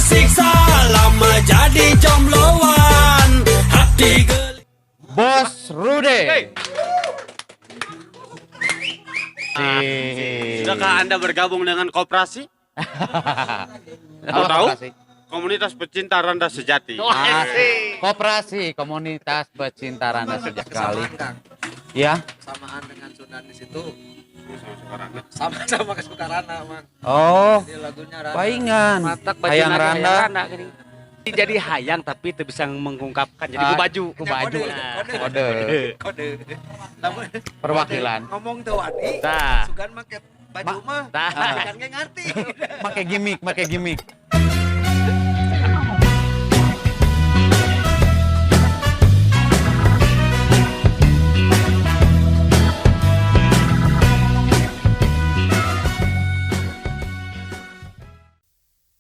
Tersiksa lama jadi jombloan. Hati gel Bos Rude. Sudahkah Anda bergabung dengan koperasi? Apa Mau tahu? koperasi? Komunitas pecinta Randa Sejati. Asik. Koperasi komunitas pecinta Randa sejak kali. Ya. Samaan dengan Sundanis itu sama-sama kesukarana, Mang. Oh, Jadi lagunya Randa. paingan. Matak baju Hayang Randa. Randa gini. Jadi hayang tapi tidak bisa mengungkapkan. Jadi Ah, ku baju. Ku baju. Kode, Kode. kode. Lamun Perwakilan. ngomong teu wani, Tah. sugan make baju mah. Tah. Sugan ge ngarti. Make gimmick, make gimmick.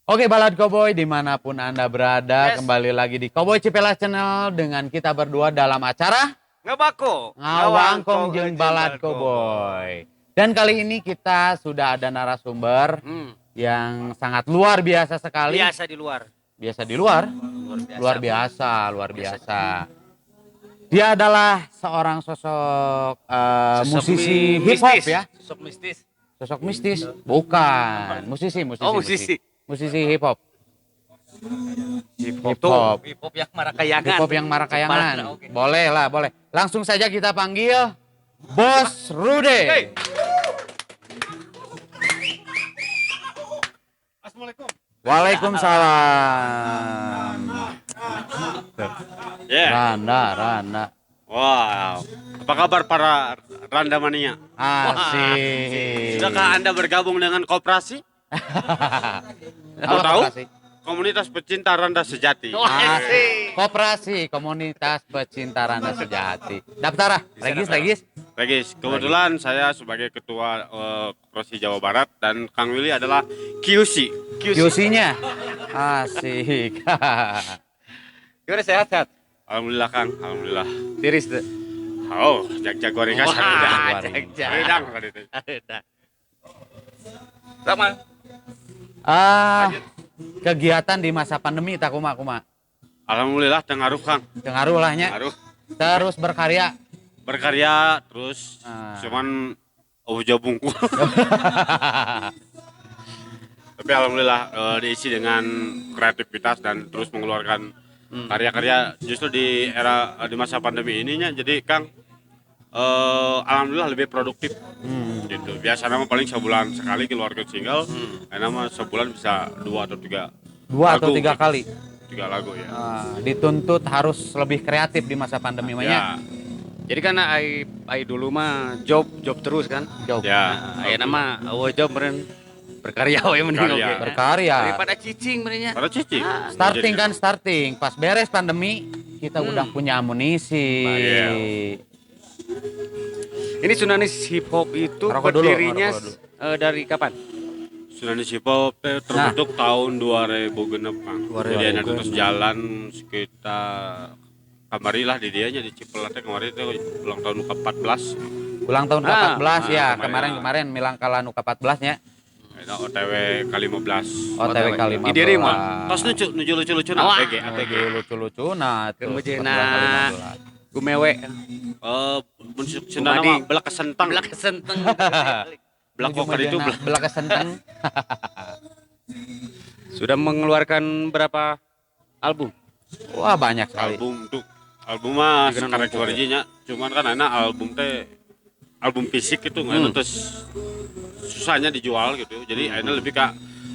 Oke, Balad Cowboy dimanapun Anda berada, Yes. kembali lagi di Cowboy Cipelah Channel dengan kita berdua dalam acara Ngebako. Ngawangkong jeung Balad Cowboy. Dan kali ini kita sudah ada narasumber yang sangat luar biasa sekali. Biasa di luar. Biasa di luar. Luar biasa. Luar biasa, luar biasa. Dia adalah seorang sosok, Sosok musisi hip hop mistis. ya. Sosok mistis. Sosok mistis? Bukan, musisi, musisi. Oh, musisi. Musisi hip hop. Hip Hip hop. Hip hop yang marakayangan. Hip hop yang marakayangan. Oke. Boleh lah, boleh. Langsung saja kita panggil Bos Rude. Hey. Assalamualaikum. Waalaikumsalam. Yeah. Randa, Randa. Wow. Apa kabar para Randa mania? Asik. Sudahkah Anda bergabung dengan koperasi? Apa Mau tahu? koperasi? Komunitas pecinta Randa Sejati. Asik. Koperasi komunitas pecinta Randa sejati. Daftar ah, regis, regis. Regis, kebetulan saya sebagai ketua Koperasi Jawa Barat dan Kang Willy adalah QC. QC-nya. Asik. Gimana sehat-sehat? Alhamdulillah Kang, alhamdulillah. Tiris tuh. Oh, jag-jag gorengan Wah, hareudang. jag-jag. Hareudang tadi teh. Ada. Sama. Ah, kegiatan di masa pandemi tak kuma kuma. Alhamdulillah tengaruh Kang. Tengaruh lah nya. Tengaruh. Terus berkarya. Berkarya terus Ah. cuman oh bungkul. Tapi alhamdulillah diisi dengan kreativitas dan terus mengeluarkan karya-karya justru di era di masa pandemi ininya jadi Kang alhamdulillah lebih produktif gitu. Biasanya mah paling sebulan sekali keluarkan single, enak mah sebulan bisa 2 atau 3 Dua atau lagu tiga gitu. kali. 3 lagu ya. Ah, dituntut harus lebih kreatif di masa pandemi mah nya. Ya, Jadi kan ai ai dulu mah job job terus kan. Jauh. ya. Nah, aya mah eueuh job meureun berkarya we mending Berkarya. oge. Berkarya. Daripada cicing meureun nya. Pada cicing. Starting kan starting. Pas beres pandemi kita udah punya amunisi. Iya. Ini Sundanis Hip Hop itu Ngerokok dulu, berdirinya ngerokok dulu. dari kapan? Sundanis Hip Hop terbentuk tahun 2006 Kang. Jadi ada terus jalan sekitar kamari lah di dianya di Cipelah teh kemarin itu ulang tahun ke-14. Ulang tahun ke-14 ya, kemarin. kemarin-kemarin milang kala nu ke-14 nya. Itu OTW ke-15. OTW ke-15. Di diri mah. Tos lucu, nuju lucu-lucu nah, Wah. ATG, ATG. Lucu-lucu nah tuh. Kemudian, 14 ke-15. Gumewe. Mun Sundana Kumadi. mah belak kesentang. Belak kesenteng. Belak Menuju kokar itu Madinah, belak. belak kesenteng. Sudah mengeluarkan berapa album? Wah, banyak sekali. Album tuh. Album mah Tiga sekarang numpuk ya. nya. Cuman kan enak album teh album fisik itu nggak terus susahnya dijual gitu. Jadi akhirnya lebih ke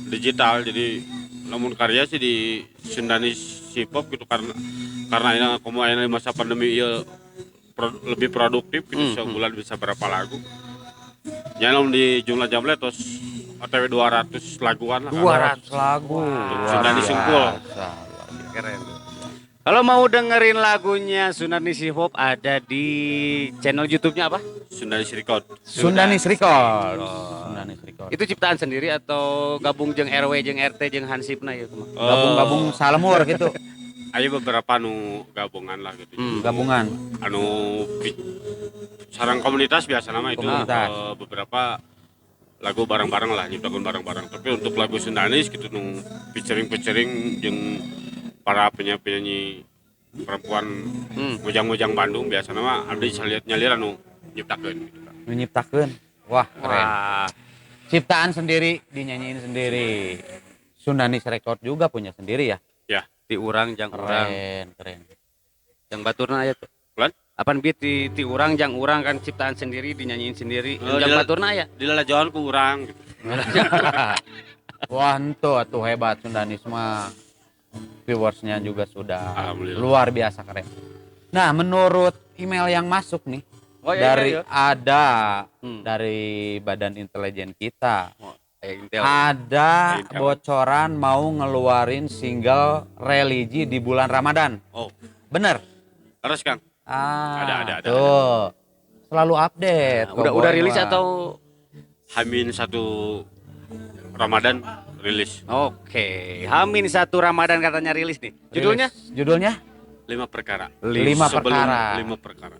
digital. Jadi namun karya sih di Sundanis Hip Hop gitu karena ini kamu akhirnya di masa pandemi ya lebih produktif gitu sebulan bisa berapa lagu. Ya namun di jumlah jumlah terus OTW 200 laguan lah. 200 lagu. Sundanis Sungkul. Biasa, luar biasa. Keren. Kalau mau dengerin lagunya Sundanis Hip Hop ada di channel YouTube-nya apa? Sundanis Record. Sundanis Record. Sundanis Record. Itu ciptaan sendiri atau gabung jeung RW jeung RT jeung Hansipna ya kumaha? Gabung-gabung salemur gitu. Ayo beberapa nu gabungan lah gitu. Gabungan. Anu sarang komunitas biasa nama itu Komunitas. beberapa Lagu bareng-bareng lah, nyiptakeun bareng-bareng. Tapi untuk lagu Sundanis gitu nu featuring-featuring jeung para penyanyi-penyanyi perempuan mojang-mojang Bandung biasanya mah abdi saliat nyalira nu nyiptakeun gitu kan. Nu nyiptakeun. Wah, keren. Wah. Ciptaan sendiri, dinyanyiin sendiri. Sundanis Record juga punya sendiri ya. Ya, Ti urang jang urang. Keren, keren. Jang baturna aya tuh. Lan? Apan beat ti urang jang urang kan ciptaan sendiri dinyanyiin sendiri. Oh, Jang baturna aya. Dilalajoan ku urang gitu. Wah, ento atuh hebat Sundanis mah. Viewersnya juga sudah Alhamdulillah. luar biasa keren. Nah, menurut email yang masuk nih Oh, iya, dari iya, iya. ada Hmm. dari badan intelijen kita. Oh, aya Intel. Ada Intel. bocoran mau ngeluarin single religi di bulan Ramadan. Oh, Bener? terus Kang. Ah, Ada, tuh. Selalu update. Nah, udah Cowboy udah rilis mah. atau H-1 Ramadan rilis. Oke, H-1 Ramadan katanya rilis nih. Judulnya? Rilis. Judulnya 5 perkara. Lima Sebelum perkara. 5 perkara.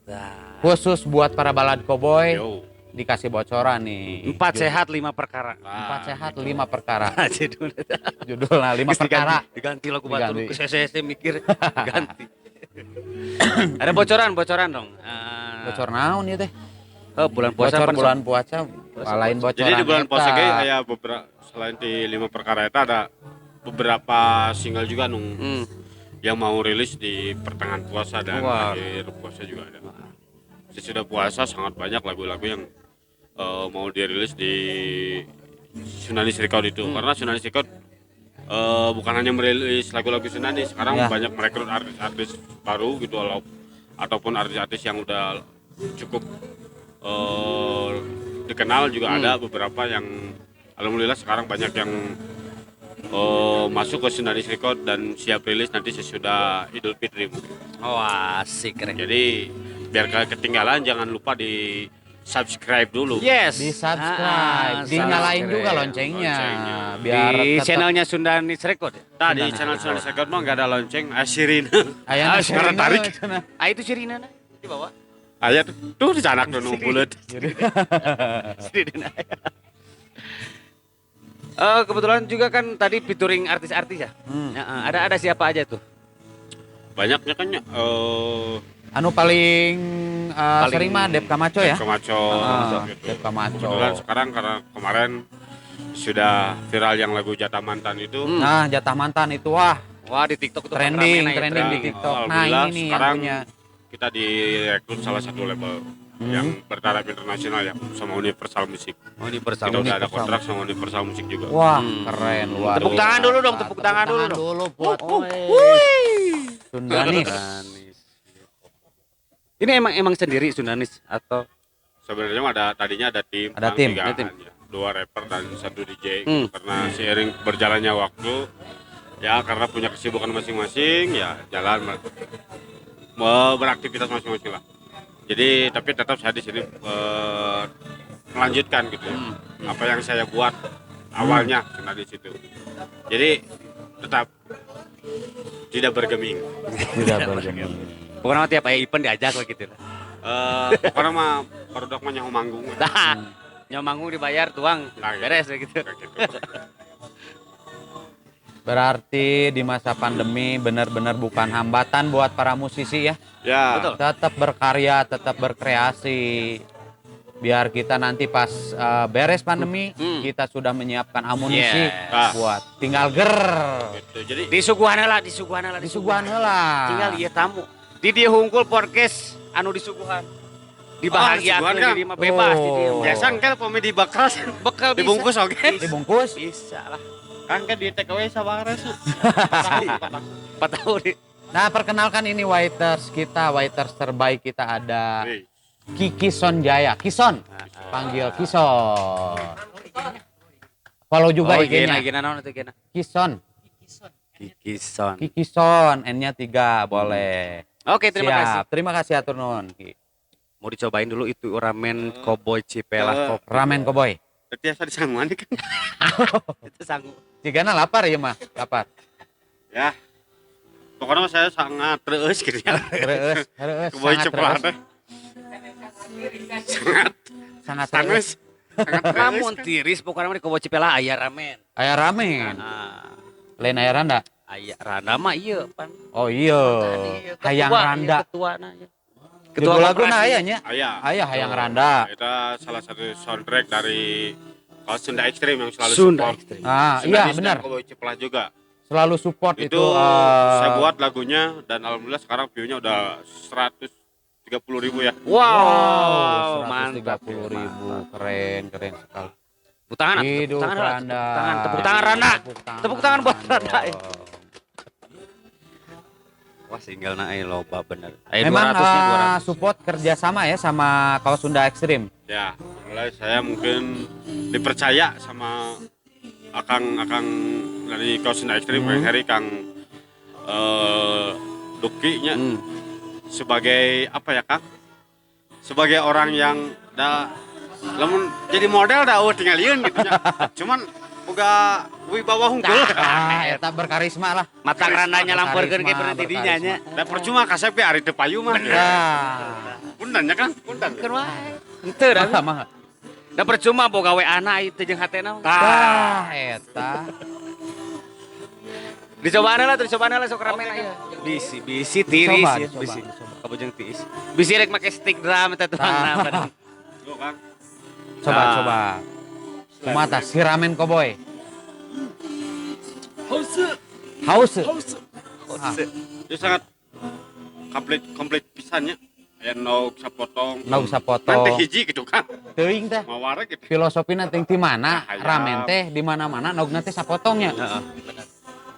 Khusus buat para balad cowboy Yo. dikasih bocoran nih. 4 sehat 5 perkara. 4 sehat 5 perkara. Judulnya. Judulnya 5 Geus perkara. Diganti lagu batur Diganti. ke saya mikir ganti. Ada bocoran, bocoran dong. Bocor naon ieu teh? Oh, bulan puasa Bocor pan bulan puasa lain bocoran. Jadi di bulan eta. puasa ge aya beberapa selain di 5 perkara eta ada beberapa single juga nu yang mau rilis di pertengahan puasa dan Wah. akhir puasa juga ada. Sesudah puasa sangat banyak lagu-lagu yang mau dirilis di Sundanis Record itu. Karena Sundanis Record bukan hanya merilis lagu-lagu Sundanis, sekarang Ya. banyak merekrut artis-artis baru gitu ataupun artis-artis yang udah cukup dikenal juga ada beberapa yang alhamdulillah sekarang banyak yang masuk ke Sundanis Record dan siap rilis nanti sesudah Idul Fitri mungkin. Oh, asik keren. Jadi biar kalian ketinggalan jangan lupa di subscribe dulu. Yes. Di subscribe, Ah, dinyalain subscribe. juga loncengnya, Loncengnya. biar di tetap- channelnya Sundanis Record. ya? Nah, di channel Sundanis Record mah nggak ada lonceng, sirine. Ayana Ah, sekarang tarik. cenah. Ah itu sirine na di bawah. Aya tuh dicanak tuh nu buleut. Sirine. Kebetulan juga kan tadi featuring artis-artis ya. Ya, ada siapa aja tuh? Banyaknya kan ya, Anu paling, Paling- sering mah Dep Camacho ya. Camacho, Ah, gitu. Dep Camacho. Kebetulan sekarang karena kemarin sudah viral yang lagu Jatah Mantan itu. Nah, jatah mantan itu wah Wah di TikTok tuh trending, rame na ya, trending di TikTok. Nah, Alhamdulillah, ini nih yang sekarang punya. kita direkrut salah satu label yang bertaraf internasional ya sama Universal Music. Universal. Kita udah ada Universal. kontrak sama Universal Music juga. Wah, keren luar. Tepuk biasa. tangan dulu dong, tepuk tangan dulu dong. dulu buat Sundanis. Sundanis. Ini emang emang sendiri Sundanis atau Sebenarnya mah ada tadinya ada tim, Ada Kang, tim, tigaan ada tim. ya. 2 rapper dan 1 DJ. Karena seiring berjalannya waktu ya karena punya kesibukan masing-masing ya jalan beraktivitas masing-masing lah. Jadi tapi tetap saya di sini melanjutkan gitu ya. Apa yang saya buat awalnya Sundanis itu. Jadi tetap tidak bergeming. Tidak bergeming. Pokoknya mah tiap aya event diajak lah gitu. Pokoknya mah produk mah nyaho manggung. Nah, nyaho manggung dibayar tuang, Nah, gitu. beres gitu. Kayak gitu. Berarti di masa pandemi benar-benar bukan hambatan buat para musisi ya. Ya. Betul. Tetap berkarya, tetap berkreasi. Biar kita nanti pas beres pandemi, kita sudah menyiapkan amunisi Yes. Ah. buat tinggal ger. Gitu. Jadi Disuguhan heula, disuguhan heula, Disuguhan heula. Tinggal ieu tamu. Di dieu hungkul podcast anu disuguhan. Dibahagiakeun Oh, disuguhan, di dieu mah bebas di dieu. Oh. mah. biasa kan pami dibakar Bekal bisa. dibungkus oke. Dibungkus. Bisa lah. Kan kan di take away sabares. 4 tahun. Nah, perkenalkan ini waiters kita, waiters terbaik kita ada Kiki Sonjaya. Kison. Panggil Kison. Follow juga Oh, IG-nya. IG-na naon atuh IG-na? Kison. Kikison. Kikison, N-nya 3 boleh. Oke, terima Siap. kasih. Terima kasih atur nuhun, Ki. Mau dicobain dulu itu ramen cowboy Cipelah kopi. Ramen cowboy. Biasa disangguan kan. Itu sanggup. Jigana lapar ya mah, lapar. Ya. Pokoknya mah saya sangat terus gitu ya. Reus, reus, Keboy sangat cepelan reus. teh. Sangat Sangat reus. sangat. Lamun tiris pokoknya mah di Kobo Cipelah aya ramen. Aya ramen. Ah, Lain aya randa. Aya randa mah ieu pan. Oh iya. Hayang randa. Ketua na ieu. Ketua lagu na koperasi. aya nya. Aya. Aya hayang randa. Itu salah satu soundtrack dari Kaos Sunda Extreme yang selalu Sunda support. Extreme. Ah, iya Sundanis dan benar. Koboy Cipelah juga. Selalu support itu, Itu, saya buat lagunya dan alhamdulillah sekarang view-nya udah 130.000 ya. Wow, mantap. 130.000. Keren, keren sekali. Tepuk tangan, tepuk Hidup tangan, tepuk Randa. tangan, tepuk tangan Randa. Tepuk tangan buat Randa. dong. Wah, single na euy loba bener. Aya Memang 200 nya 200. support kerjasama ya sama Kaos Sunda Extreme. Ya, mulai saya mungkin dipercaya sama akang-akang dari Kaos Sunda Extreme, Kang Heri, Kang Duki nya sebagai apa ya Kang? Sebagai orang yang da lamun jadi model dah eueuh tingalieun gitu nya. Cuman boga wibawa hungkul. Ah, eta berkarisma lah. Mata randanya lamporkeun ke Berkarisma, berarti dinya nya. Da percuma kasep ge ari teu payu mah. Nah, Punten nya Kang, punten. Keun wae. Henteu da. mangga, mangga. Da percuma boga we anak ieu teh jeung hatena. Tah, eta. Dicobaan lah, dicobaan lah sok ramen aya. Bisi, bisi tiris Dicoba, ya, dicoba, bisi. dicoba. Kabujeng tiis. Bisi rek make stick drum eta tukangna. Tah. Tuh, Kang. Coba, Nah. coba. Kumaha tah si ramen koboy? Haus. Haus. Itu sangat komplit komplit pisannya. Aya nog sapotong. Nog sapotong. Nanti hiji gitu Kang. Teuing teh. Mawar gitu. Filosofina teuing ti mana Hayam. ramen teh di mana-mana nogna teh sapotongnya. Heeh. Bener.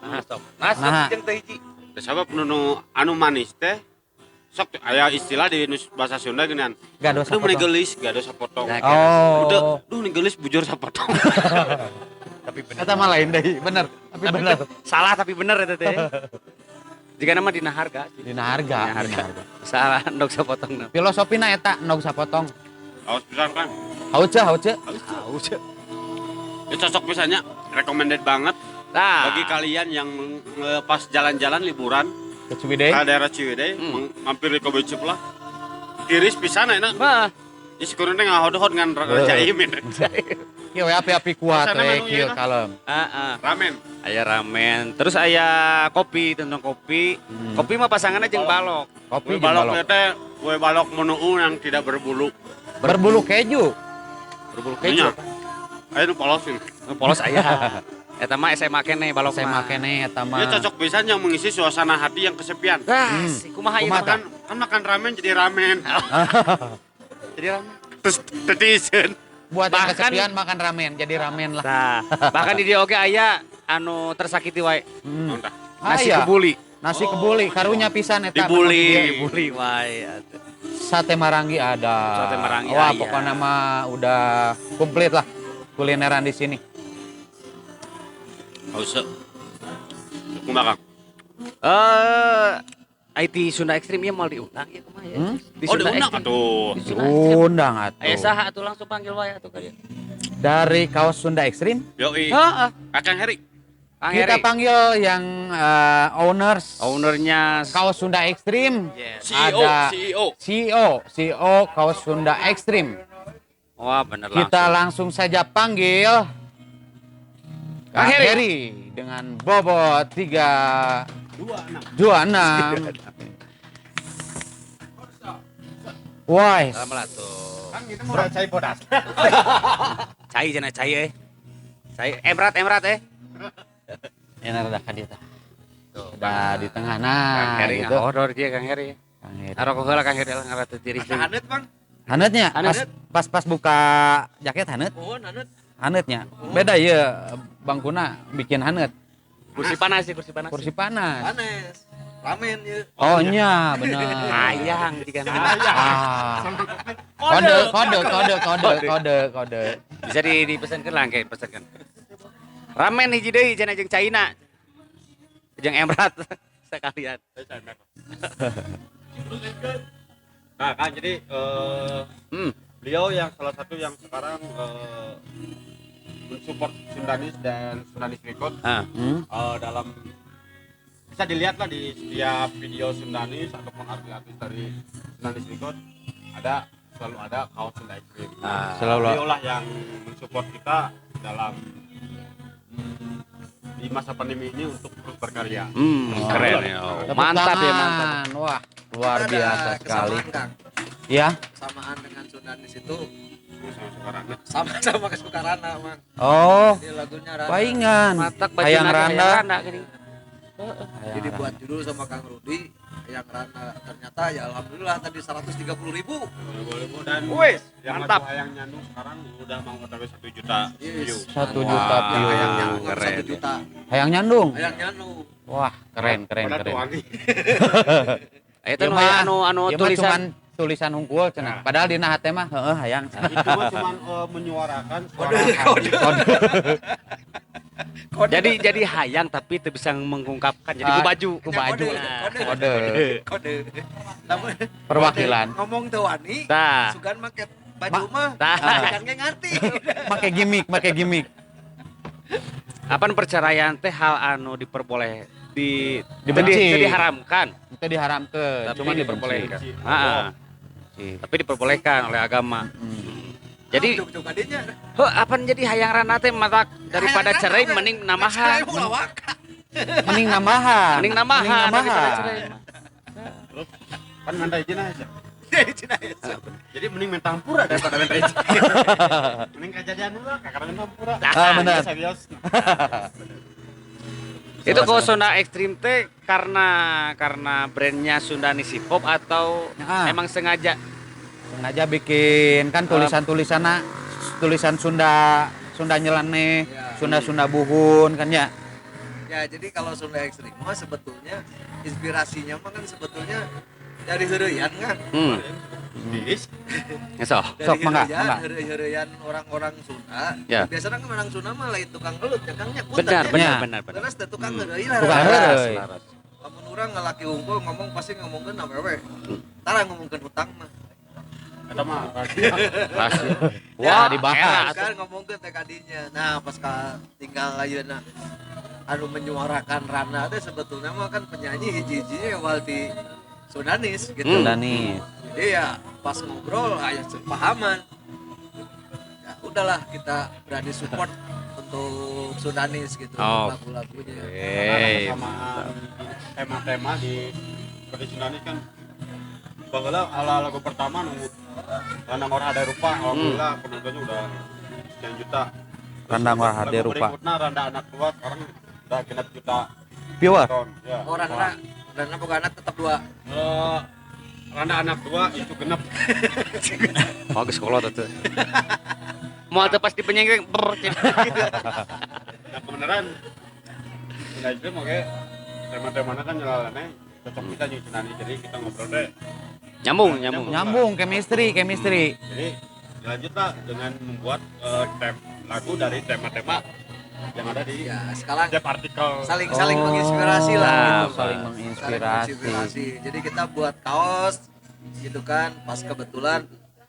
Nah, sok. Nah, sok Nah. jeung teh hiji. Da sabab nu anu manis teh sok aya istilah di bahasa Sunda geunan. Gado Aduh meni sapotong. geulis gado sapotong. Nah, Oh. Udah, duh meni geulis bujur sapotong. Tapi bener. Eta mah lain deui, bener. Tapi bener. Salah tapi bener eta teh. Jika nama dina harga sih. Dina harga, Dina harga. dina harga. Salah ndog sapotong. Filosofina eta nog sapotong. Awas pisan Kang. Haus ceu, haus ceu. Haus. Itu cocok pisannya, recommended banget Nah, bagi kalian yang pas jalan-jalan liburan Ke Ciwidey. ke daerah Ciwidey, mampir di Kobe Cipelah. Tiris pisan enak. Mah, Jadi sekurang teh ngahodot ngan jaim ini. Kieu we api-api kuat Sana we menu kieu ieu tah. kalem. heeh. Ramen. Aya ramen, terus aya kopi, tentang kopi. Kopi mah pasangannya jeung balok. Kopi Kue jeung balok balok. teh kue balok menu yang tidak berbulu. Berbulu keju. Berbulu keju. Nya. Ayo nu polos ini. Nu Polos aya. Eta mah SMA keneh balok Saya mah. makene eta mah. Dia cocok pisan yang mengisi suasana hati yang kesepian. Dah, si kumaha ieu Kumaha mah? Kan kan makan ramen jadi ramen. Jadi ramen. Terus tetizen. Buat yang Bahkan- kesepian makan ramen, jadi ramen lah. Nah, bahkan di dieu oge aya anu tersakiti wae. Nasi Aya. kebuli. Nasi kebuli, karunya pisan eta. Dibully. Dibuli wae atuh. Sate marangi ada. Sate marangi Wah, aya. pokoknya mah udah komplit lah kulineran di sini. Haus. Kumaha Kang? IT Sunda Extreme ieu moal diundang ieu kumaha ya? Hmm? Di Oh, Sunda diundang Extreme. atuh. Di Sunda Extreme. Undang atuh. Aya saha atuh langsung panggil wae atuh ka dieu. Dari kaos Sunda Extreme, Yoi. Heeh. Akang Heri. Kang kita Heri. panggil yang owners Ownernya kaos Sunda Extreme. Yes. CEO, Ada CEO. CEO, CEO kaos Sunda Extreme. Wah, bener Kita langsung saja panggil Kang Kang Heri. Heri dengan bobot 3 26. Wah, Assalamualaikum. Kang itu mau cai bodas. Cai cenah cai euy. Cai emrat emrat eh. ini rada ka dieu tah. Udah di tengah nah Kang Heri gitu. ngahoror dia Kang Heri. Kang Heri. Ngarokok heula Kang Heri lah ngaratu tiris Asa haneut, Bang. Haneutnya pas, Haneut. pas pas buka jaket haneut, Mohon haneut. haneutnya. Beda ya bangkuna bikin haneut. Kursi panas sih, kursi panas. Kursi panas. Panas. Ramen ieu. Oh nya bener. Hayang jika Ah. Kode kode kode kode kode kode. Bisa di dipesankeun lah engke pesankeun. Ramen hiji deui cenah jeung China. Jeung emrat sekalian. Nah, Kang jadi beliau yang salah satu yang sekarang mensupport Sundanis dan Sundanis Record Ah. Dalam bisa dilihat lah di setiap video Sundanis ataupun artis-artis dari Sundanis Record ada selalu ada kaos Sunda Ekstrim. Ah. Selalu. Beliau lah yang mensupport kita dalam di masa pandemi ini untuk terus berkarya. Keren ya. Tepuk Mantap ya, tangan. Mantap. Wah, luar Kita ada biasa sekali. kesamaan, Kang. Ya. Kesamaan dengan Sundanis itu Sama Sukarana. sama-sama ke Sukarana, Mang. Oh, Jadi lagunya Rana. paingan. Matak baju Hayang Randa. Randa gini. Hayang Jadi dibuat judul sama Kang Rudi Hayang Rana. Ternyata ya alhamdulillah tadi 130.000. Dan Wes, yang mantap. lagu Hayang Nyandung sekarang udah mau OTW 1 juta Yes. view. 1 Wah, juta Yang view. Hayang Nyandung keren 1 juta. Hayang Nyandung. Hayang Nyandung. Wah, keren keren Padahal keren. tuh wangi. Eta Ieu nu mah- aya anu anu ieu mah tulisan cuman tulisan hungkul cenah. Padahal dina hate mah heueuh hayang. Itu mah cuman menyuarakan suara Kode, hati. kode. Jadi hayang tapi teu bisa mengungkapkan. Jadi ku Ah, baju. Ku baju. Kode, kode. Kode. Kode. Namun Perwakilan. kode ngomong teu wani, Tah. sugan make baju mah. Tah. Kan ge ngarti. Make gimmick, make gimmick. Apaan perceraian teh hal anu diperboleh di Dibenci. teu diharamkan, Itu diharamkeun, tapi cuman diperbolehkan. dibenci. Heeh, tapi diperbolehkan oleh agama. Jadi Jog-jog adinya. heuh apaan jadi hayang rana teh matak daripada Hayang cerai rana, mending cerai namahan. mah lawaka. Mending nambahan. Mending namahan daripada cerai. Terus kan minta izin aja. Jadi Cina ya. Jadi mending minta hampura daripada minta izin. Mending kejadian dulu lah, karena minta hampura. Ah, benar. Serius. Itu kalau Sunda Ekstrim teh karena brandnya Sundanis Hip Hop atau Ah. emang sengaja? Sengaja bikin kan tulisan-tulisanna tulisan Sunda, Sunda nyeleneh, Ya. Sunda-Sunda buhun kan ya. Ya, jadi kalau Sunda Ekstrim mah sebetulnya inspirasinya mah kan sebetulnya dari heureuyan kan. Dis. Sok. Dari Sok, mangga, heureuyan, mangga. heureuyan orang-orang Sunda. Ya. Biasanya kan orang Sunda mah lain tukang gelut ya Kang nya punten Benar, ya. benar, Ya. benar, benar. Terus teh tukang heureuy lah. Tukang Laras, heureuy. laras. Lamun urang ngalaki unggul ngomong pasti ngomongkeun awewe. Tara ngomongkeun hutang mah. Eta mah Rahasia. Wah, Wah, dibahas. era Kan ngomongkeun teh kadinya. Nah, pas ka tinggal ayeuna anu menyuarakan Rana teh sebetulnya mah kan penyanyi hiji-hijinya Waldi Sundanis gitu. Sundanis. Jadi ya pas ngobrol aya sepahaman. Ya udahlah kita berani support untuk Sundanis gitu Oh. lagu-lagunya. Karena Hey. kesamaan tema-tema di seperti Sundanis kan baheula ala lagu pertama nu Randa Ngora Hade Rupa alhamdulillah penontonnya udah sekian juta. Terus Randa Ngora Hade lagu Rupa. Berikutnya Randa Anak Tua sekarang udah genap juta Viewer. nonton. Ya. Oh, Randa, Randa boga anak tetap dua. Randa Anak Tua itu genap. Oh, geus kolot atuh. Moal teu pas dipenyengkeng ber Nah kebenaran Sunda Ekstrim oke tema-temanya kan nyeleneh cocok bisa jeung Sundanis jadi kita ngobrol deh. Nyambung, nyambung. Nyambung chemistry, chemistry. Jadi lanjutlah dengan membuat lagu dari tema-tema yang ada di Ya, sekarang setiap artikel. saling-saling menginspirasi lah Nah, gitu. Saling Saling menginspirasi. menginspirasi. Jadi kita buat kaos gitu kan, pas kebetulan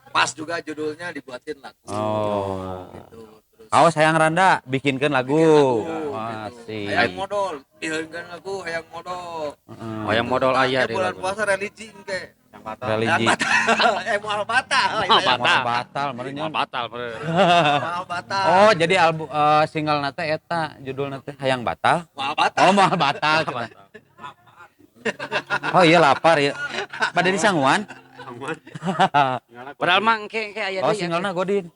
pas juga judulnya dibuatin lagu. Oh. Gitu. Terus Kaos hayang Randa bikinkan lagu. bikin lagu, gitu. Asik. Hayang modal, diheunkeun lagu hayang modal. Heeh. Hayang modal aya Tah, di bulan lagu. puasa religi engke. Yang batal. Religi. Hayang batal, moal batal. Moal Hayang batal. Moal batal merenya. Moal batal. bener. Moal batal. Oh, jadi album single nate eta judul nate Hayang Batal. Moal batal. Oh, moal batal. cenah. Oh iya lapar ya. Pada di Sanguan. Aman. Padahal mah engke engke aya Oh, deui ya. singlena Godin.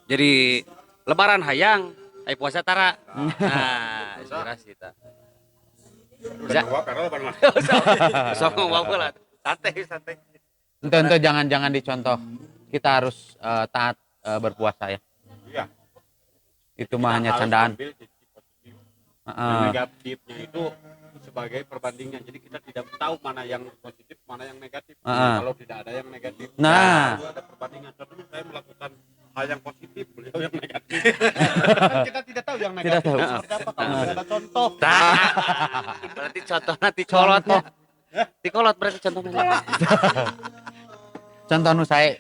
Jadi lebaran hayang, ai puasa tara. Nah, inspirasi ta. Udah nguap karena lebaran mah. Sok ngomong lah. Santai, santai. Ente ente jangan jangan dicontoh. Kita harus taat berpuasa ya. Iya. Itu mah hanya Harus candaan. ambil sisi positif. Heeh. Yang negatifnya itu sebagai perbandingan. Jadi kita tidak tahu mana yang positif, mana yang negatif. Heeh. Kalau tidak ada yang negatif, Nah. itu ada perbandingan. Contohnya saya melakukan hal yang positif, beliau yang negatif. Kan kita tidak tahu yang Tidak negatif tahu. seperti apa kalau tidak ada contoh. Tah. Berarti contohnya tikolot ya. Tikolot berarti contohnya. Contoh nu sae.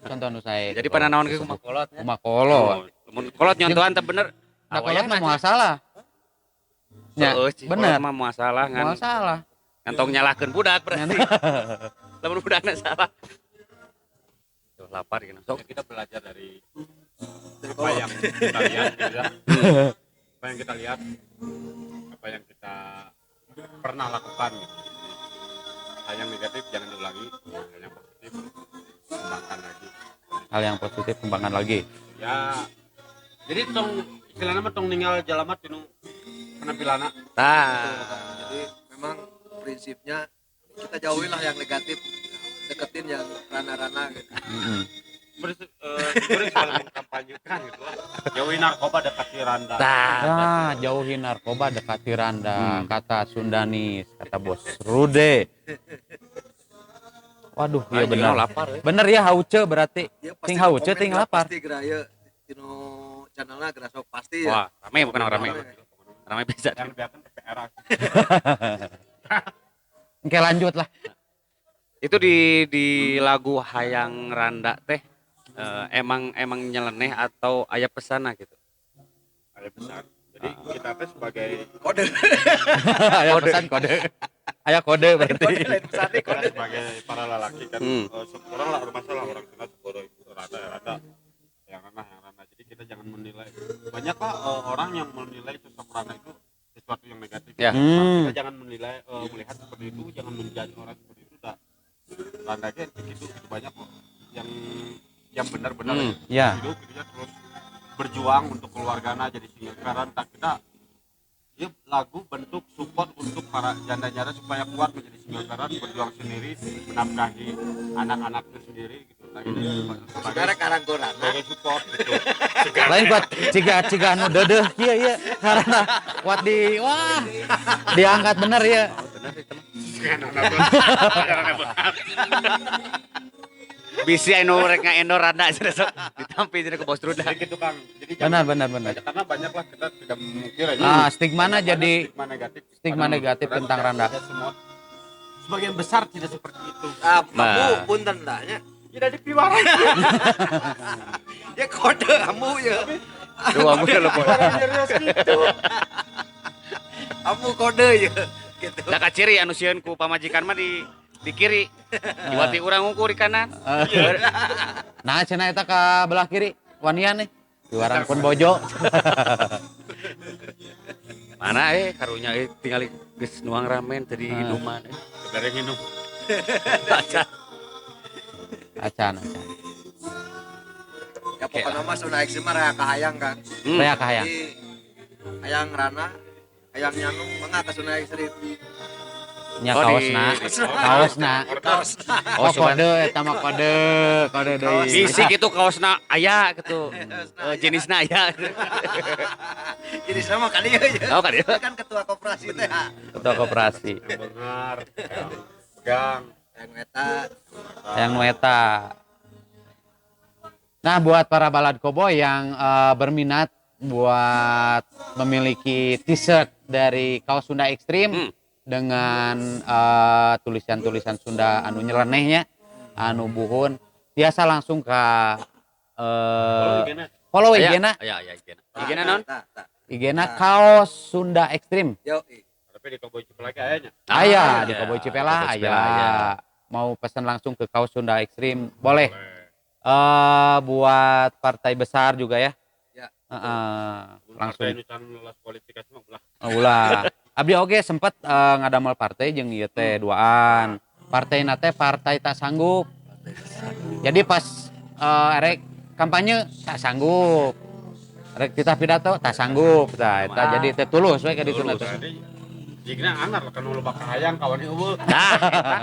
Contoh nu sae. Jadi pananaon ge kumaha kolot ya. Kumaha kolot. Mun kolot nyontohan teh bener. Nah, kolot mah moal salah. Ya, Heeh, sih, bener. kolot mah moal salah ngan. Moal salah. Ngantong nyalahkeun budak berarti. Lamun budakna salah. Lapar gitu. Sok Ya, kita belajar dari Dari apa kolot. yang kita lihat gitu ya. Apa yang kita lihat, apa yang kita pernah lakukan gitu. Jadi, hal yang negatif jangan diulangi, hal yang positif kembangkan lagi. Hal yang positif kembangkan lagi. Ya, jadi tong istilahnya mah tong ninggal jalma tinu penampilanna. Tah. Betul, Kang. Jadi memang prinsipnya kita jauhilah yang negatif, deketin yang rana-rana gitu. Mm-mm. Terus selalu mengkampanyekan gitu lah. Jauhi narkoba, dekati Randa. Tah. Ah, jauhi narkoba, dekati Randa, kata Sundanis, kata Bos Rude. Waduh, iya Anjing, benar. lapar eh. Bener ya hauce berarti. Ya, Ting hauce komen ting geura lapar. pasti geura ieu tinu channelna geura sok pasti ya. Wah, rame bukan rame. Rame. Rame bisa. Yang biarkan PPR. Oke, lanjut lah. Itu di lagu Hayang Randa teh emang emang nyeleneh atau aya pesana gitu. Ada besar. Jadi kita teh sebagai Kode. Aya pesan kode. Aya kode berarti. Kode lain pesan nih, kita kode. sebagai para lelaki kan orang lah masalah orang sana sepuluh rata rata yang ranah yang ranah. Jadi kita jangan menilai. Banyak lah orang yang menilai sosok Rana itu sesuatu yang negatif. Ya. Nah, kita jangan menilai melihat seperti itu, jangan menjadi orang seperti itu. Dah. Rana kayak begitu gitu banyak kok yang benar-benar Ya. hidup gitu ya, terus berjuang untuk keluargana jadi single parent. Tak kita ya lagu bentuk support untuk para janda-janda supaya kuat menjadi single parent, berjuang sendiri, menafkahi anak-anaknya sendiri gitu. Nah, ini sebagai Sekarang karang gorana. sebagai support gitu. Lain kuat ciga ciga anu deudeuh kieu ieu karena kuat di wah diangkat bener ya. Bener sih, teman. Bisi anu rek ngaendor Randa cenah sok ditampi cenah ke Bos Ruda. Jadi gitu Kang. Jadi Benar jangan- benar benar. karena banyaklah kita tidak memungkiri aja. Ah, stigmana Banyak jadi stigma negatif. stigma Padahal negatif padahal tentang tidak- Randa. tidak semua. Sebagian besar tidak seperti itu. Ah, Nah. kamu punten dah nya. Tidak dipiwaran. Ya kode kamu ya. Duh, amu telepon. Serius gitu. Kamu kode ya. Gitu. Da kaciri anu sieun ku pamajikan mah di kiri. Diwati urang ngukur di kanan. Nah, cenah eta ka belah kiri wanian nih. Diwarang pun bojo. Mana karunya tinggal geus nuang ramen tadi minuman. Dari minum. Acan. Acan acan. Ya pokoknya mah Sunda Ekstrim mah raya kahayang Kang. Raya kahayang. Jadi hayang rana, hayang nyanu mangga ka Sunda Ekstrim. Nya Oh, di- kaosna. Kaosna. Kaos. Oh, kode eta mah kode, kode deui. Bisi gitu kaosna aya gitu. Jenisna aya. Jadi sama kali ya. Oh kan ya. Dia kan ketua koperasi teh. ha. Ketua koperasi. Yang bengar, yang pegang. Yang eta Yang nu eta. Nah, buat para balad koboy yang berminat buat memiliki t-shirt dari kaos Sunda Ekstrim dengan tulisan-tulisan Sunda anu nyelenehnya, anu buhun, biasa langsung ke follow IG-na, Aya aya IG-na. IG-na non? Tah, tah. IG-na kaos Sunda Ekstrim. Yo, ih. Tapi di Koboi Cipela kayaknya. Aya Ah, di iya. Koboi Cipela, Koboi aya. Cipela, aya. Mau pesan langsung ke kaos Sunda Ekstrim boleh. Buat partai besar juga ya. Ya. Heeh, langsung Partai nu can lolos kualifikasi mah ulah. Oh, ulah. Abdi oge sempet ngadamel partai jeung ieu teh duaan. Partai teh partai tak sanggup. Jadi pas erek kampanye tak sanggup. Rek titah pidato tak sanggup tah eta jadi teh tulus we ka ditu teh. Jadi jigna anggar lah kan loba kahayang kawan eueuh. Nah, eta.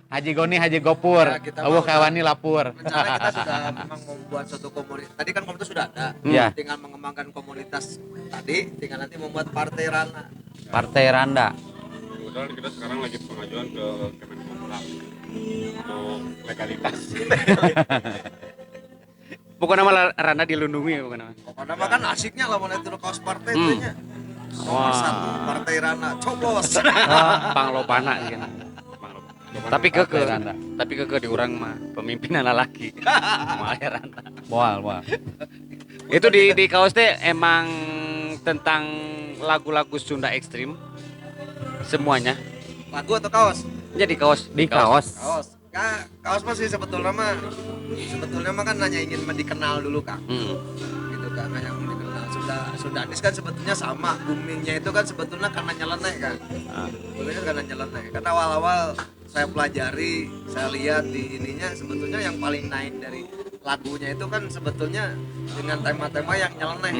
Haji Goni Haji Gopur, Ya, kita eueuh mah kawani lapur. Rencana kita sudah memang membuat suatu komunitas. Tadi kan komunitas sudah ada. Iya. Tinggal mengembangkan komunitas tadi, tinggal nanti membuat partai Rana. Partai Randa. Kebetulan kita sekarang lagi pengajuan ke Kemenkumham untuk legalitas. Pokoknya mah Randa dilindungi pokoknya mah. Pokoknya mah kan asiknya lah mau itu kaos partai teh nya. Nomor satu partai Rana coblos. Panglobana gitu. Pangloba. Tapi keke, Partai Randa. tapi keke di urang mah pemimpinan lalaki. Moal aya Randa. Moal, moal. Itu di kaos teh emang tentang lagu-lagu Sunda ekstrim semuanya. Lagu atau kaos? Jadi kaos Di kaos. Kaos. Kaos masih sebetulnya mah Sebetulnya mah kan hanya ingin dikenal dulu Kang. Gitu kan, hanya ingin dikenal. Sundanis kan sebetulnya sama, boomingnya itu kan sebetulnya karena nyeleneh kan. Boomingnya karena nyeleneh. Karena awal-awal saya pelajari, saya lihat di ininya sebetulnya yang paling naik dari lagunya itu kan sebetulnya dengan tema-tema yang nyeleneh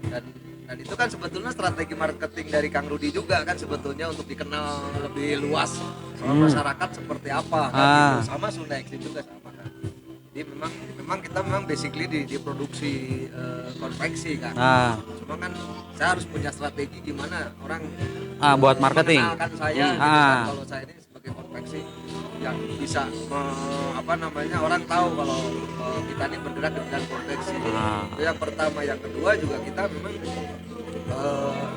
kan. Dan itu kan sebetulnya strategi marketing dari Kang Rudi juga kan sebetulnya untuk dikenal lebih luas sama masyarakat seperti apa kan gitu. Sama Sunda Ekstrim juga sama kan. Jadi memang kita memang basically di produksi konveksi kan. Cuma kan saya harus punya strategi gimana orang buat marketing. Mengenalkan saya gitu kan, kalau saya ini sebagai konveksi yang bisa orang tahu kalau kita ini bergerak di bidang konveksi. Itu yang pertama, yang kedua juga kita memang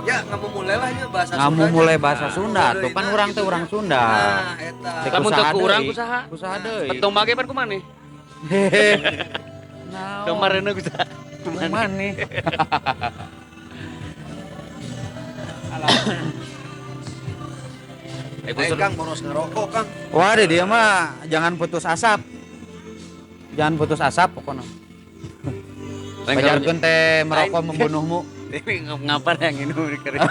ya ngamumulelahnya bahasa Sunda. Ngamumule bahasa Sunda tuh pan urang teh urang Sunda. Nah, eta. Lamun teu ku urang kusaha? Kusaha deui. Pentung mage pan kumaha nih? Naon? Kemarin kusaha? Kumaha nih? Kang boros ngerokok Kang. Wah, dia mah jangan putus asap. Jangan putus asap pokoknya. Pajarkeun teh merokok membunuhmu. Ini ngapa yang ini dikering.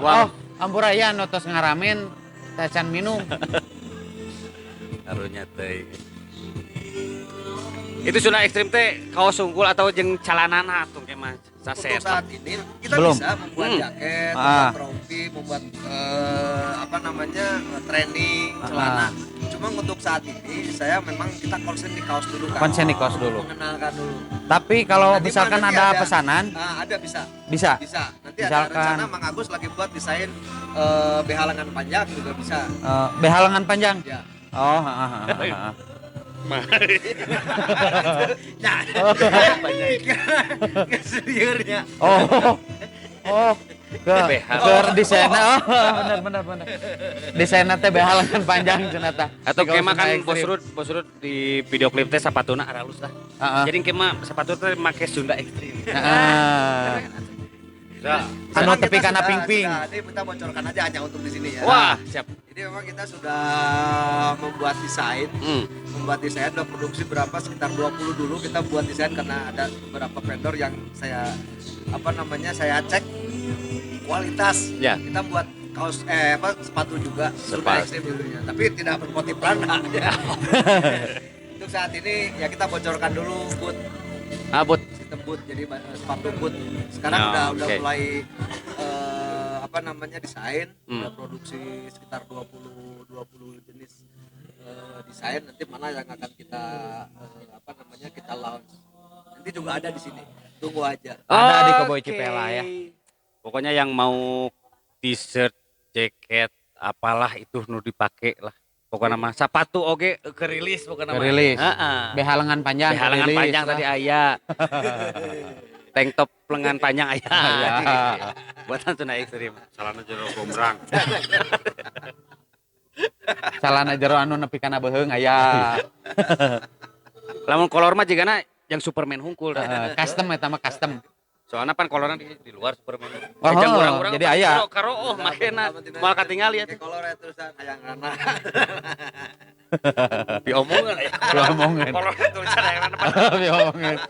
Oh, ampura ya notos ngaramin tacan minum. Karunya teh. Itu Sunda Ekstrim teh kaos unggul atau jeung calanana atuh ke mah. Untuk saat ini kita belum bisa membuat jaket, membuat rompi, membuat training, celana. Cuma untuk saat ini saya memang kita konsen di kaos dulu kan. Konsen di kaos dulu. Mengenalkan dulu. Tapi kalau nanti misalkan ada pesanan, ada bisa. Bisa. Bisa. Nanti misalkan, ada rencana Mang Agus lagi buat desain BH lengan panjang juga bisa. BH lengan panjang? Ya. Oh, Nah, keseliurnya. Oh, ke desainnya, benar. Desainnya teh BH lengan panjang cenah tah. Atau kema kan Bos Rud di video klip teh sapatuna aralus lah. Jadi kema sepatu teh make Sunda Ekstrim. Heeh. Anu tepi kana ping-ping. Ini kita bocorkan aja hanya untuk di sini ya. Wah, siap. Jadi memang kita sudah membuat desain. Membuat desain, udah produksi berapa sekitar 20 dulu kita buat desain karena ada beberapa vendor yang saya saya cek kualitas. Ya. Kita buat kaos sepatu juga sudah ekstrim dulunya, tapi tidak bermotif rana ya. Untuk saat ini ya kita bocorkan dulu boot. Boot. Sistem boot, jadi sepatu boot. Sekarang udah mulai desain, udah produksi sekitar 20 jenis desain. Nanti mana yang akan kita kita launch. Nanti juga ada di sini. Tunggu aja. Ada di Koboi Cipela ya. Pokoknya yang mau t-shirt, jaket, apalah itu nu dipake lah. Pokoknya mah sepatu oge kerilis pokoknya mah. Kerilis. Heeh. BH lengan panjang. BH lengan panjang tadi aya. Tank top lengan panjang aya. Buatan Sunda Ekstrim. Celana jero gombrang. Celana jero anu nepi kana beuheung aya. Lamun kolor mah jigana yang Superman hungkul. Custom eta mah custom. Soalnya pan kolorna di luar Superman. Oh, urang-urang jadi aya. Karo oh makena moal katingali atuh. Kolor terusan hayang rana. Diomongan aya. Diomongan. Kolor tulisan hayang rana. Diomongan.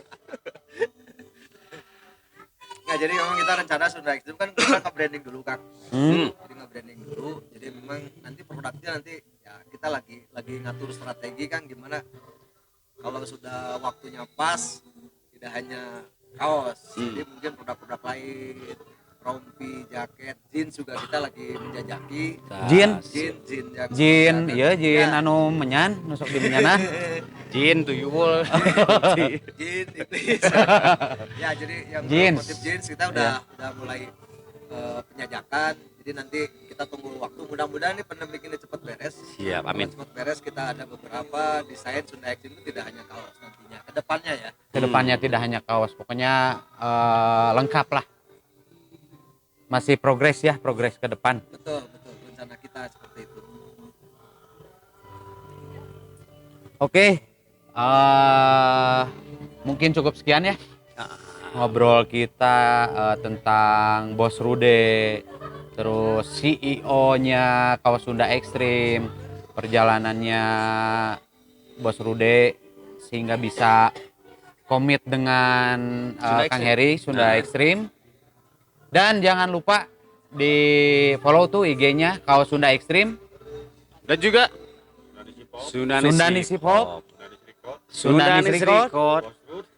Nggak, jadi memang kita rencana Sunda Ekstrim kan kita nge-branding dulu Kang. Jadi nge-branding dulu. Jadi memang nanti produknya nanti ya kita lagi ngatur strategi kan gimana kalau sudah waktunya pas tidak hanya kaos, jadi mungkin produk-produk lain, rompi, jaket, jeans juga kita lagi menjajaki. Jean, iya jean anu menyan, nusuk di menyanah. Jean tuyul. Jean iblis. Ya jadi yang jeans. Motif jeans kita udah mulai penyajakan. Jadi nanti kita tunggu waktu, mudah-mudahan ini pandemi ini cepat beres. Siap, amin. Cepat beres, kita ada beberapa desain Sunda Ekstrim itu tidak hanya kaos nantinya. Kedepannya ya. Kedepannya tidak hanya kaos, pokoknya lengkap lah. Masih progres ya, progres ke depan. Betul, betul. Rencana kita seperti itu. Oke, mungkin cukup sekian ya. Ngobrol kita tentang Bos Rude, terus CEO-nya Kaos Sunda Ekstrim, perjalanannya Bos Rude sehingga bisa komit dengan Sunda Kang Extreme. Heri Sunda Nah. Extreme. Dan jangan lupa di follow tuh IG-nya Kaos Sunda Extreme, Dan juga Sundanis Sundanis Hip Hop, Sundanis Sundanis Record, Record,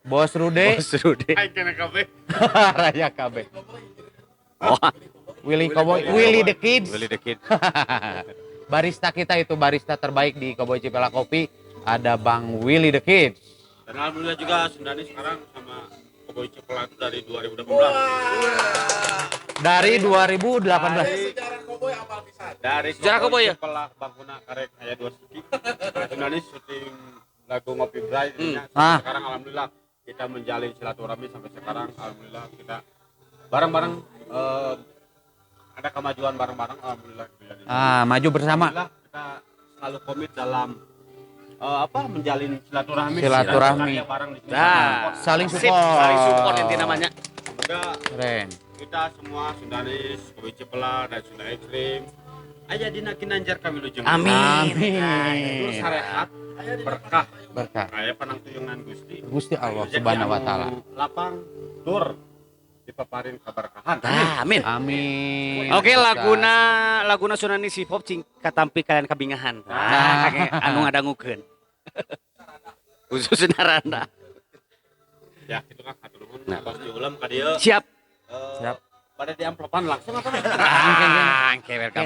Bos Rude, Bos Rude. Raya KB. Oh, Willy Cowboy, Willy the Kids. Willy the Kid. Barista kita itu barista terbaik di Cowboy Cipela Kopi ada Bang Willy the Kids. Dan alhamdulillah juga Sundani sekarang sama Cowboy Cipela itu dari 2018. Dari 2018. Dari Sejarah Cowboy ya? Cipela Bangkuna Karek aya dua syuting. Sundani syuting lagu Ngopi Bray jadinya. Sampai Ah. sekarang alhamdulillah kita menjalin silaturahmi sampai sekarang, alhamdulillah kita bareng-bareng ada kemajuan bareng-bareng, alhamdulillah gitu ya. Ah, maju bersama. Alhamdulillah kita selalu komit dalam menjalin silaturahmi, Silaturahmi. karya bareng di sini. Nah, Saling sip, support. saling support inti namanya. Semoga Keren. kita semua Sundanis, Kopi Cepela dan Sunda Ekstrim aya dina kinanjar kawilujeng. Amin. Tur Amin. sarehat berkah Berkah. aya panangtuyungan Gusti. Gusti Allah Rezeki Subhanahu wa anu taala. Lapang tur dipaparin kaberkahan. Nah, amin. Amin. Oke, laguna laguna Sundanis Hip Hop cing katampi kalian kabingahan. Nah, kakek anu ngadangukeun. Khusus Naranda. Ya, itu kan hatur nuhun. Nah. Tos diulem ka dieu. Siap. Siap. Pada di amplopan langsung apa? Ah, oke, welcome.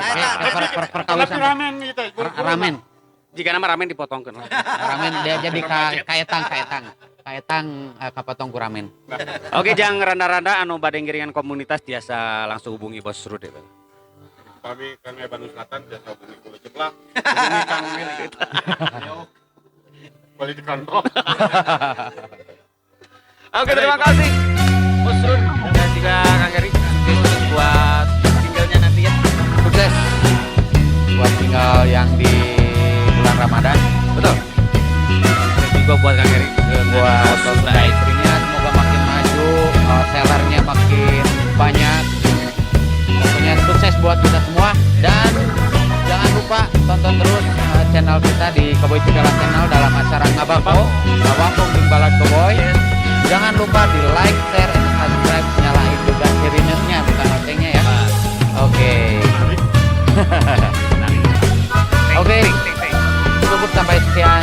Perkawisan. Ramen gitu. Ramen. Jika nama ramen dipotongkeun lah. Ramen dia jadi kaetang kaetang. Kaetang kapotong ku ramen. Oke, jangan randa-randa anu bade ngiringan komunitas biasa langsung hubungi Bos Rude. Kami Kang Bandung Selatan biasa hubungi Kopi Cepela, hubungi Kang Willy. Ayo. Quality control. Oke, terima kasih Bos Rud dan juga Kang Heri. Sukses buat singlenya nanti ya. Sukses buat tinggal yang di bulan Ramadan. Betul. Dan juga buat Kang Heri Buat Sunda Extreme-nya semoga makin maju, sellernya makin banyak. Pokoknya sukses buat kita semua dan jangan lupa tonton terus channel kita di Cowboy Cipela Channel dalam acara Ngabako, Ngawangkong jeung Balad Cowboy. Jangan lupa di like, share, and subscribe, nyalain juga sirinenya bukan loncengnya ya. Oke. Oke. Cukup sampai sekian.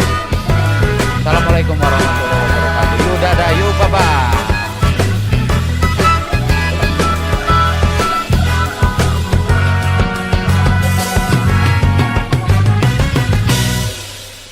Assalamualaikum warahmatullahi.